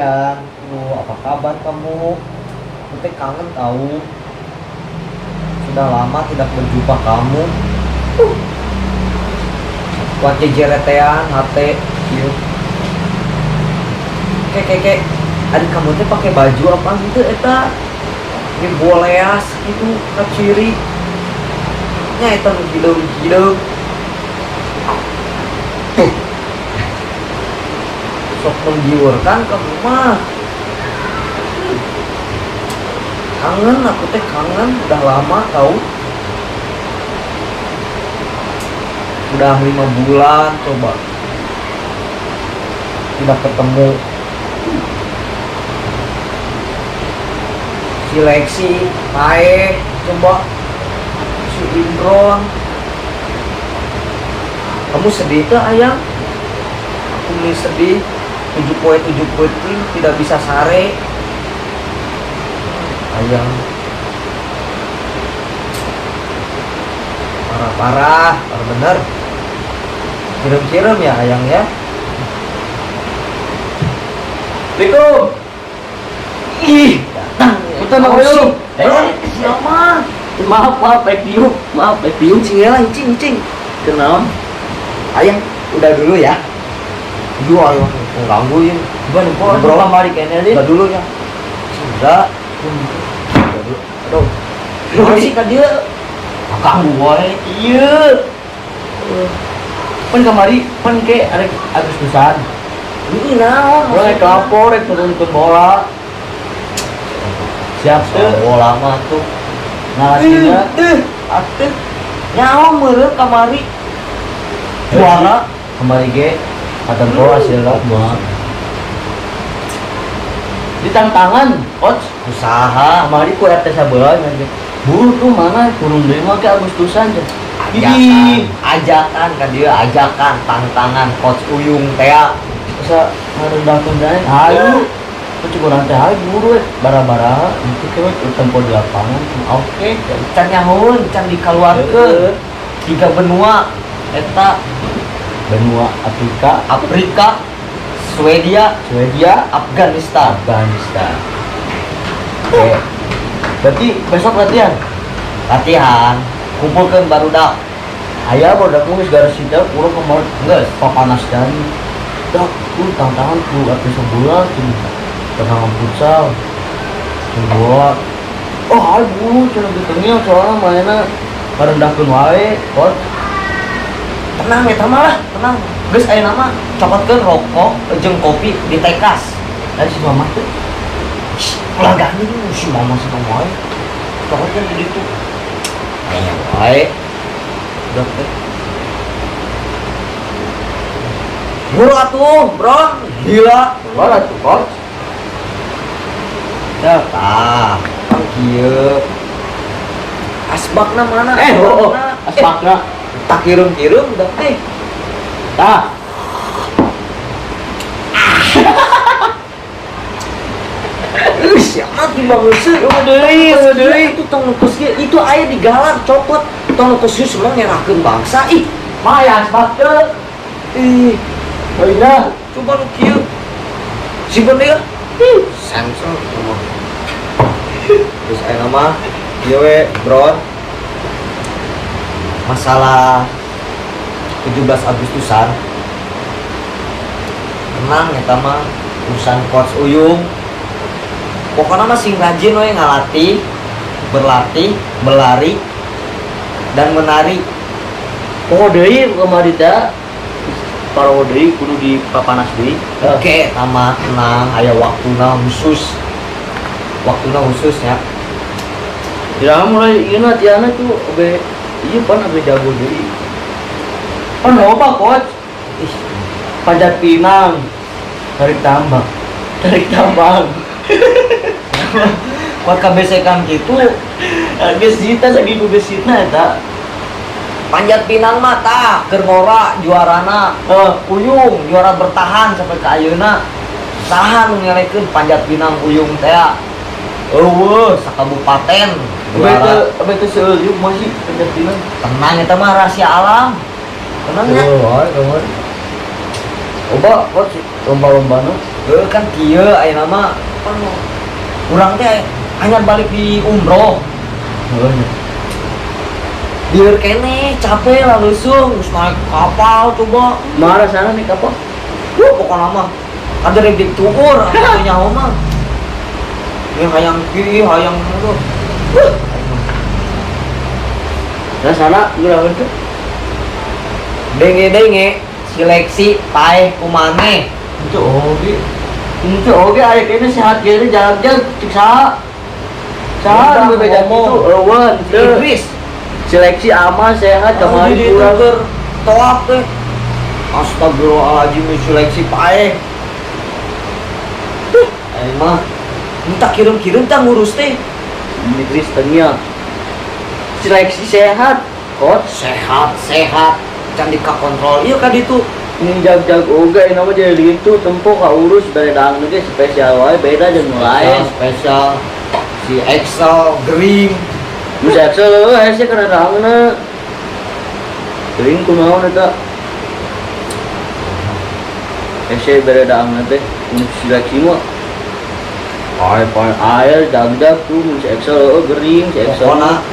Ayang. Aduh, apa kabar kamu? Aku teh kangen tahu. Sudah lama tidak berjumpa kamu. Kuat jejeretean hate kieu. Kek kek kek. Adik kamu teh pakai baju apa gitu eta? Ini boleas gitu kaciri. Nya eta nu hideung-hideung. Tuh. Sok menggiurkan kamu mah. Kangen, aku teh kangen, udah lama tahu. Udah 5 bulan coba tidak ketemu. Si Lexi, Pae, coba si Imron. Kamu sedih tuh ayang? Aku nih sedih. 7 poin 7 poin tidak bisa sare. Ayang. Parah-parah, parah bener. Kirim-kirim ya ayang ya. Assalamualaikum. Ih, datang. Punten, Bang Uyung. Eh, siapa? Maaf, maaf, baik diuk. Maaf, baik diuk. Cing lah, cing, cing. Kenal? Ayang, udah dulu ya. Iya, ayang, menggangguin. Bukan, kok Bro. kamari kene sih. Udah dulu ya. Sudah. Udah dulu. Aduh. Gimana sih ka dia? Ganggu wae. Iya. Pan kamari, pan ke arek Agustusan. Ini naon? Urang rek lapor, rek turunkeun bola. Siap teu? Bola mah tuh. Ngalasina. Ih, atuh. Nyawa meureun kamari. Juara. Kamari ge katempo hasilna kumaha. Ditantangan, coach. Usaha. Kamari ku RT sabelah ngan. Buru tuh mana turun deui mah ke Agustusan teh. Ajakan, ajakan ka dia, ajakan, tantangan coach Uyung tea. Asa ngarendahkeun teh. Hayu. Coach urang teh hayu buru we bara-bara itu ke we tempo di lapangan. Oke. Can nyahoeun, can dikaluarkeun. Tiga benua eta Benua Afrika, Afrika, Swedia, Swedia, Afghanistan. Afghanistan. Oke. Berarti besok latihan. Latihan, kumpulkeun barudak. Aya barudak geus garis teh urang kemarin Geus. papanas dan dak ku tantangan ku atuh sebulan tantangan futsal jeung bola. Oh, hayu buru cenah gitu nya soalna manehna ngarendahkeun wae, coach. Tenang eta mah lah, tenang. Geus aya nama cokotkeun rokok jeung kopi di tekas. Tadi si mama teh Ulah gandeng si mama si mama wae. Cokotkeun di ditu. Aya wae. Udah teh. Buru atuh, bro. Gila. bola tuh, coach. Ya, Tah, kan kieu. Asbakna mana? oh, oh, Asbakna. asbakna. Tak kirim-kirim udah teh. Tah. Ih, siapa timbang geuseuh? Eueuh deui, eueuh deui. Itu tong nu kos kieu, itu aya digalar copot. Tong nu kos kieu semua nyerahkeun bangsa. Ih, Maya asbak teh. ih, Baina. coba nu kieu. Simpen deui. Ih, sensor kumaha. Terus aya nama kieu we, Bro. Masalah 17 Agustusan. Tenang eta mah urusan coach Uyung. Pokoknya mah sing rajin we ngalatih, berlatih, berlari dan menari. Poho deui kamari teh. Paro deui kudu dipapanas deui. Oke, tama tenang, aya waktuna khusus. Waktuna khusus ya. Tidak mulai ieu latihanna tuh abe ieu pan abe jago deui. Pan loba coach. Ih, Panjat pinang. Tarik tambang. Tarik tambang. kuat kabesekan gitu. Geus sita sakitu geus sitna eta. Panjat pinang mah tah keur ngora juarana. Uyung juara bertahan sampai ke ayeuna. Saha nu ngelekeun panjat pinang Uyung teh? Eueuh, sakabupaten Abe juara. teu abe teu seuleuk masih panjat pinang. Tenang eta mah rahasia alam. Tenang ya. Wah, kamu. Oba, coach, lomba-lombana. Heuh kan kieu ayeuna mah pan urang teh anyar balik di umroh. Heuh nya. Lieur keneh, capek lah leusung, geus naik kapal coba. Marah sana nih kapal. Wah, pokokna mah ada rek dituur atuh nyaho mah. Ini hayang kieu, hayang itu. Wah, Nah sana gerakan tuh. Denge-denge seleksi paeh ku maneh. Itu oge. Itu oge aya kene sehat kene jalan-jalan cek saha. Saha nu bebeja kitu eueun teu. Idris Seleksi aman sehat kamari kamari kurang. Keur toak teh. Astagfirullahaladzim, seleksi paeh. Tuh, aing mah minta kirim-kirim tah ngurus teh. Idris tanya. Seleksi sehat, coach. Sehat, sehat. Can dikakontrol ieu ka ditu. Ini jag-jag oge ini mah jadi gitu tempo ka urus beda ge spesial wae beda jeung nu lain. Spesial si Excel gering. Nu si Excel heueuh hese kana daangna. Gering kunaon eta? Hese beda daangna teh mun seleksi mah. Pae pae air jag-jag tuh mun si Excel heueuh gering si Excel. Pokona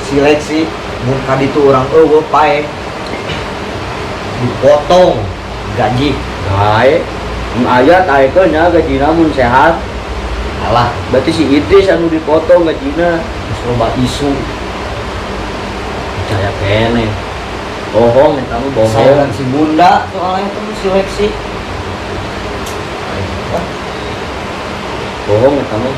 seleksi mun ka ditu urang eueuh paeh. Dipotong gaji. Bae. Mun aya taekeun nya gajina mun sehat. Alah, berarti si Idris anu dipotong gajina. Geus loba isu. Percaya keneh. Bohong eta mah bohong. Saya si bunda soalnya itu seleksi. Bohong eta mah.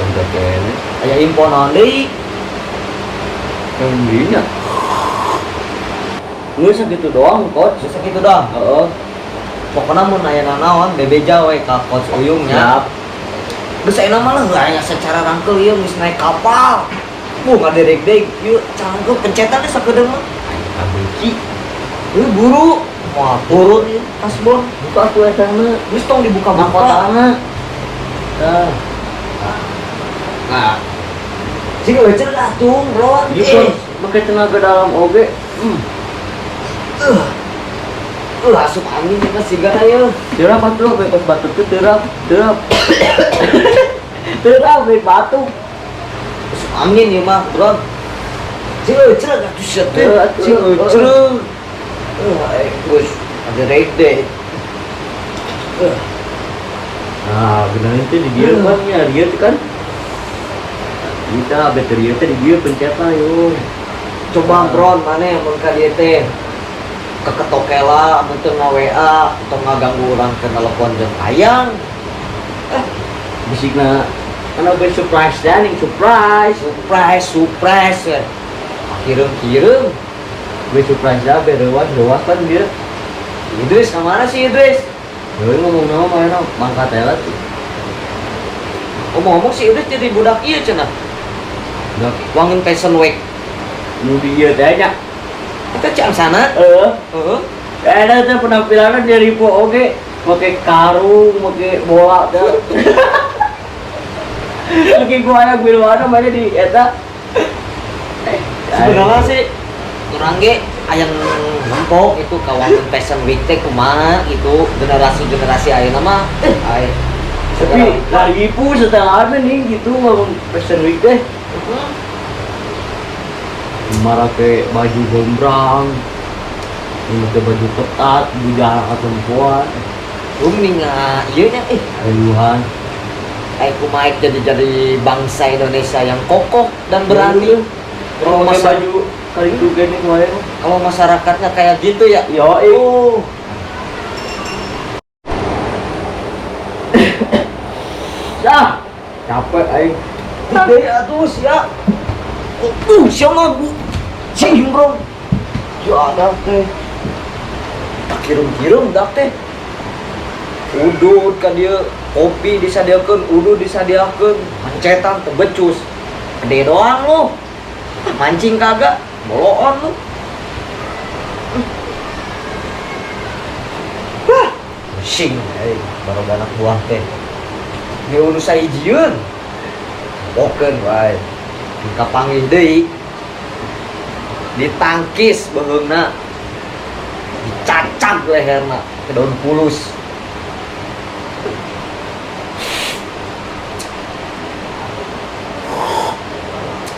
Bunda keneh. Aya info naon deui? Yang dinya. Geus sakitu doang, coach. Geus sakitu doang. Heeh. Pokona mun aya nanaon bebeja we ka coach Uyung nya. Siap. Geus ayeuna mah lah aya secara rangkeul ieu geus naik kapal. Bu ngaderek-derek ieu cangkeul pencetan teh sakedeung mah. Kabeuki. Ieu buru moal turun ieu kasbon. Buka atuh eta mah. Geus tong dibuka-buka. Mahkotana. Tah. Nah. Sing leuceun atuh, bro. Gitu, make tenaga dalam oge. Asup angin eta siga ieu. Terap atuh bebas batuk teh terap, terap. Terap bae batuk. Asup angin ieu mah, bro. Sing leuceun atuh sia teh. Sing leuceun. Geus ada deh. Nah, bener itu di dieu kan ya, dieu teh kan. Kita bateri teh di dieu pencetna yo. Coba bro, mana mun ka dieu teh keketokela mun teu nga-WA atau ngaganggu urang ke telepon jeung hayang. Bisikna kan oge surprise teh ning surprise. Surprise, surprise. Kirim-kirim. Be surprise ya, be reuas reuas kan dia. Idris kemana sih Idris? Heuh ngomong naon mana mangkat teh tuh. Ngomong-ngomong si Idris jadi budak ieu cenah. Budak Wangin Fashion Week. Nu di ieu teh nya. Eta cang sana. Heeh. Heeh. Eta teh penampilanna jadi ribu oge, make karung, make bola teh. Lagi gua aya biluana mana di eta. Sebenarnya sih urang ge aya nempok itu ka Wangin Fashion Week teh kumaha gitu generasi-generasi ayeuna mah. Ai. Tapi lagi pu setelah nih gitu Wangin Fashion Week teh. Marake baju gombrang, make baju ketat, bujang perempuan. Ninga ieu nya Ayuhan. Ai kumaha jadi bangsa Indonesia yang kokoh dan berani. Kalau pakai baju kali itu gini kemarin. Kalau masyarakatnya kayak gitu ya. Yo, Oh. Dah, capek aing. Gede atuh sia. Sia mah cing bro. Ya ada teh. Tak kirim-kirim dak teh. Udut ka dieu, kopi disadiakeun, udut disadiakeun, pencetan teu becus. Gede doang lu. Mancing kagak, boloon lu. Wah, pusing euy, baru anak buah teh. Diurus sahijieun. Pokeun wae. Kapanggih deui. Ditangkis beuheungna. Dicacag leherna ke daun pulus.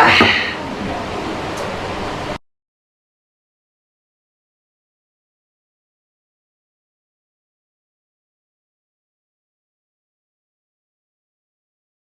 Ah.